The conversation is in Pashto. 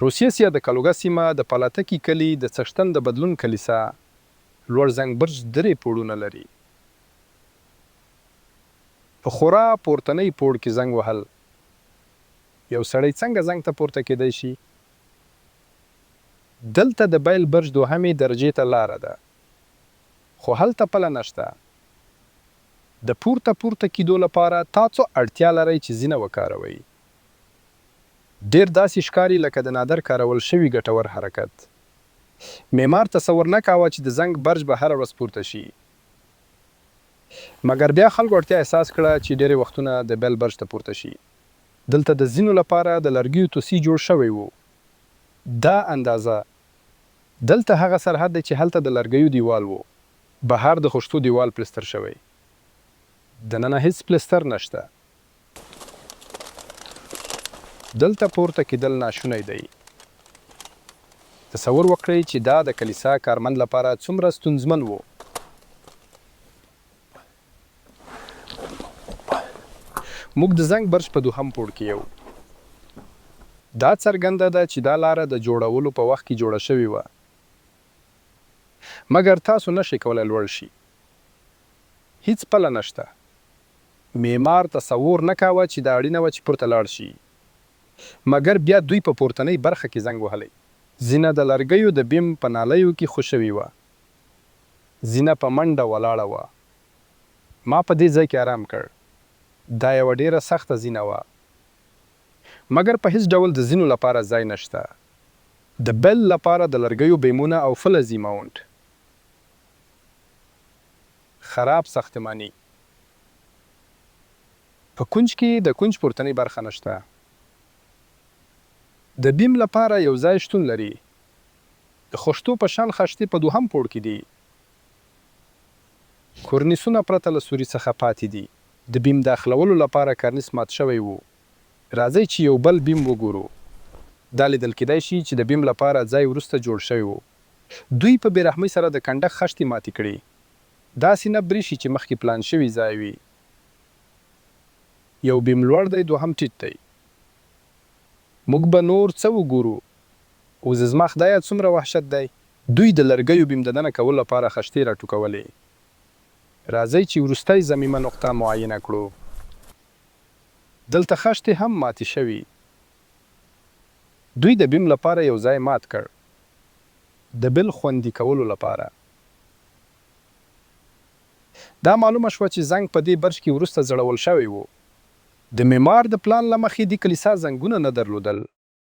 روسیه د کلوګا سیمه، د پالاتکي کلي، د څښتن د بدلون کلیسا. لوړ زنګ برج درې پوړونه لري. په خورا پورتنۍ پوړ کې زنګ وهل، یو سړی څنګه زنګ ته پورته کیدی شي؟ دلته د بیل برج دوهمې درجې ته لاره ده، خو هلته پله نشته. د پورته پورته کیدو لپاره، تاڅو اړتیا لرئ چې زینه وکاروئ. ډیر داسي ښکاري لکه د نادر کارول شوي ګټور حرکت. معمار تصور نه کاوه چې د زنګ برج به هره ورځ پورته شي. مګر بیا خلکو اړتیا احساس کړه چې ډیری وختونه د بیل برج ته پورته شي. دلته د زینو لپاره د لرګیو توسیع جوړ شوی و. دا اندازه. دلته هغه سرحد دی چې هلته د لرګیو دیوال و. بهر د خښتو دیوال پلستر شوی، دننه هیڅ پلستر نشته. دلته پورته کیدل ناشونی دی. تصور وکړئ چې دا د کلیسا کارمند لپاره څومره ستونزمن و. موږ د زنګ برج په دوهم پوړ کې یو. دا څرګنده ده چې دا لاره د جوړولو په وخت کې جوړه شوې وه. مګر تاسو نشئ کولی لوړ شي. هیڅ پله نشته. معمار تصور نه کاوه چې دا اړینه وه چې پورته لاړ شي. مګر بیا دوی په پورتنۍ برخه کې زنګ وهلی. زینه د لرګیو د بیم په نالیو کې خو شوې وه. زینه په منډه ولاړه وه. ما په دې ځای کې ارام کړ. دا یوه ډیره سخته زینه وه. مګر په هیڅ ډول د زینو لپاره ځای نشته. د بیل لپاره د لرګیو بیمونه او فلزي ماونټ، خراب ساختماني. په کونج کې، د کونج پورتنۍ برخه نشته. د بیم لپاره یو ځای شتون لري. د خښتو په شان خښتې په دوهم پوړ کې دي. کورنیسونه پرته له سوري څخه پاتې دي. د بیم داخلولو لپاره کارنیس مات شوی و. راځئ چې یو بل بیم وګورو. دا لیدل کیدای شي چې د بیم لپاره ځای وروسته جوړ شوی و. دوی په بې رحمۍ سره د کنډک خښتې ماتې کړې. داسې نه بریښي چې مخکې پلان شوي ځای وي. یو بیم لوړ دی، دوهم ټیټ دی. موږ به نور څه وګورو. اوززما خدایه څومره وحشت دی! دوی د لرګیو بیم دننه کولو لپاره خښتې راټوکولې. راځئ چې وروستی ضمیمه نقطه معاینه کړو. دلته خښتې هم ماتې شوي. دوی د بیم لپاره یو ځای مات کړ. د بیل خوندي کولو لپاره. دا معلومه شوه چې زنګ په دې برج کې وروسته ځړول شوی و. د معمار د پلان له مخې، دې کلیسا زنګونه نه درلودل.